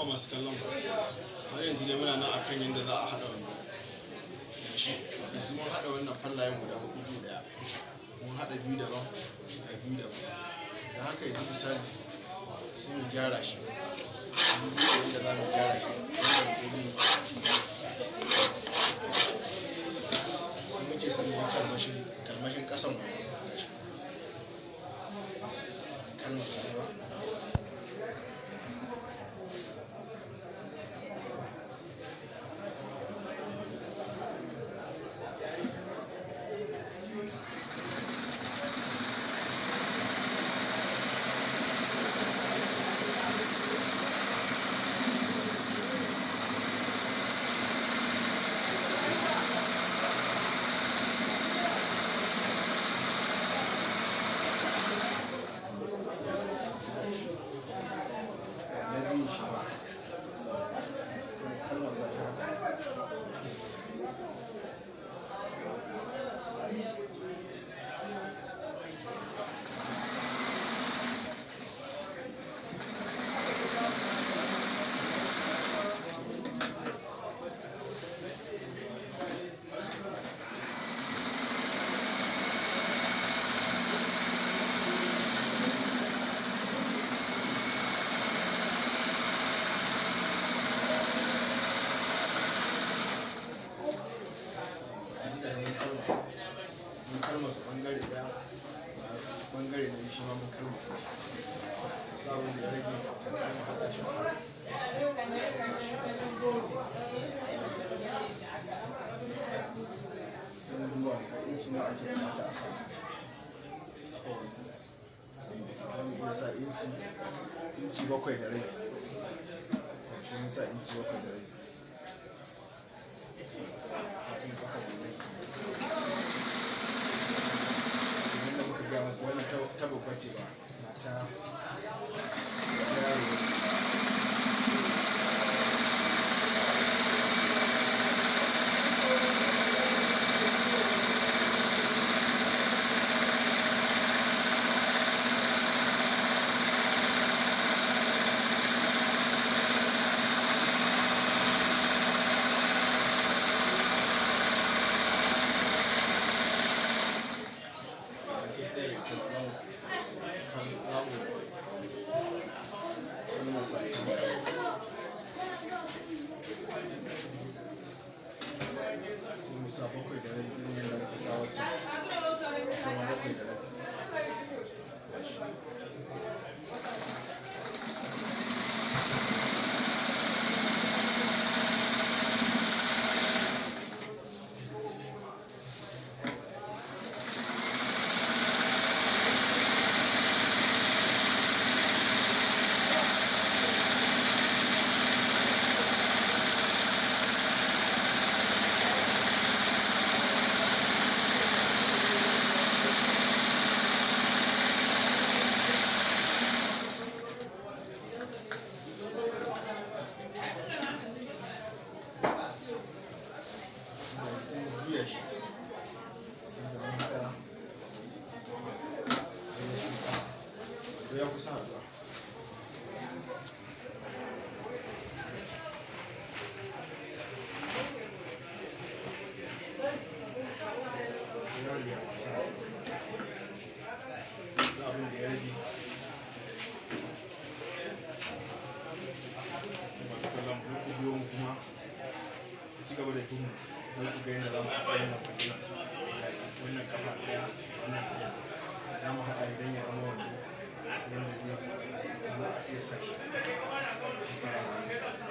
Yauwa masu kallon mu, har yanzu dai muna nan akan yadda za a haɗa wando. Gashi yanzu mun haɗa wannan fallayen guda huɗu biyu ɗaya, mun haɗa biyu daban ga biyu daban. Da haka yanzu misali sai mu gyara shi, mu buɗe yadda za mu gyara shi wannan gobe, sai muke son mu yi kalmashin ƙasan wando. Gashi kalmasa ba. Na biyun shi ma sai mu kalmasa shi haka. Yanzu ga mun kalmasa, mun kalmasa ɓangare ɗaya, ɓangare na biyu shi ma mun kalmasa shi. Ba abin da ya rage sai mu haɗa shi haka. Sai mu duba mu ga inci nawa ake buƙata a sa ƙafar wando. Za mu iya sa inci 7.5. Gashi mun sa inci 7.5 faɗin ƙafar wandon kenan. Yanda muka gaya muku, wannan ta babba ce, ba ta yaro ba ce. Sai ɗaya kuma za mu kalmasa ita ma. Sai mu sa 7.5 irin yadda muka sa waccan, ita ma 7.5. Gashi. Sai mu juya shi tunda mun haɗa ainihin ƙafa wando, ya kusa haɗuwa. Ya riga ya kusa haɗuwa. Yanzu abin da ya rage, masu kallon mu, ku biyo mu kuma ku ci gaba da bin mu don ku ga yadda za mu haɗa wannan wandunan guda biyu, wannan ƙafa ɗaya, wannan ɗaya. Za mu haɗa idan ya zama wando yadda zai yiwu a iya sa shi. Assalamu alaikum.